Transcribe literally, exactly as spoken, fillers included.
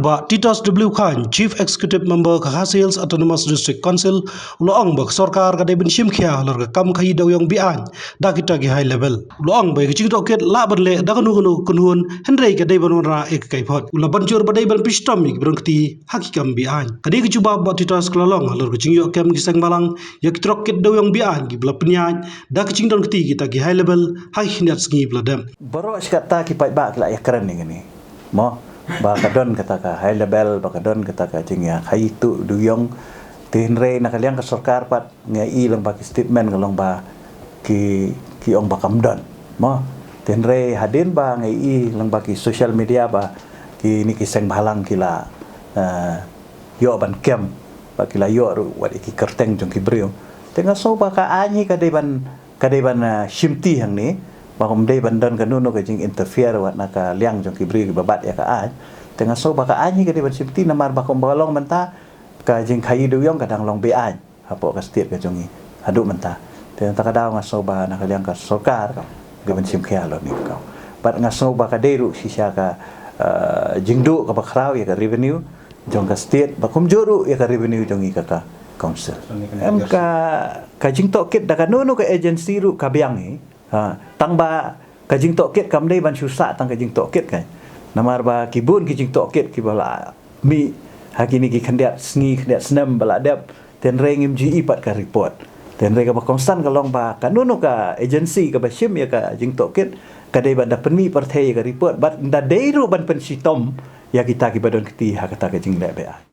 Bah Titos W Chyne, Chief Executive Member ka Khasi Hills Autonomous District Council, u la ong ba ka sorkar ka dei ban shim khia halor ka kam khaii dewiong be-aiñ da kita ki high level. U la ong ba ïa ka jingtohkit lah ban leh da kano kano ka kynhun, hynrei ka dei ban wanrah ïa ka kaiphod. U la ban jur ba dei ban pynshitom ïa ki ba don kti ha ki kam be-aiñ. Kane ka jubab Bah Titos ka la long halor ka jingïoh kem ki seng bhalang ïa ki trok kit dewiong be-aiñ kiba la pynïaid da ka jingdon kti kita ki high level ha ki khyndiat sngi ba la dep. Baroh shi katta ki paidbah ki la ïakren ïa kane, mo, ba ka don kata ka high level, ba ka don kata ka jingïakhaii tuh dewiong. Te hynrei na ka liang ka sorkar pat nga i lyngba ki statement ka long ba ki, ki ong ba kam don, mo. Te hynrei hadien ba nga i lyngba ki social media ba kine ki seng bhalang ki la, eh, ïoh ban kem, ba ki la ïoh ruh wat ïa ki kyrteng jong ki briew. Te nga sngew ba ka aiñ hi ka dei ban, ka dei ban, eh, shimti hangne, ba kam dei ban don kano kano ka jing interfere wat na ka liang jong ki briew kiba bat ïa ka aiñ. Te nga sngew ba ka aiñ hi ka dei ban shimti namar ba kumba ka long mynta ka jingkhaii dewiong ka dang long be-aiñ hapoh ka state ka jong ngi haduh mynta. Te na kata ka daw nga sngew ba na ka liang ka sorkar ka dei ban shim khia halor kane ka kam. Bad nga sngew ba ka dei ruh shisha ka, eh, jingduh kaba khraw ïa ka revenue jong ka state, bad kumjuh ruh ïa ka revenue jong ngi ka, ka council. Em, ka, ka jingtohkit da kano kano ka agency ruh ka biang hi. Ha, tang ba ka jingtohkit kam dei ban shu sah tang ka jingtohkit, kan. Namar ba ki bun ki jingtohkit kiba la mih ha kine ki khyndiat sngi khyndiat snem ba la dep, te hynrei ngim ju i pat ka report. Te hynrei kaba kongsan ka long ba kano kano ka agency kaba shim ïa ka jingtohkit ka dei ban da pynmih pyrthei ïa ka report, bad da dei ruh ban pynshitom ïa kita kiba don kti ha kata ka jingleh be-aiñ.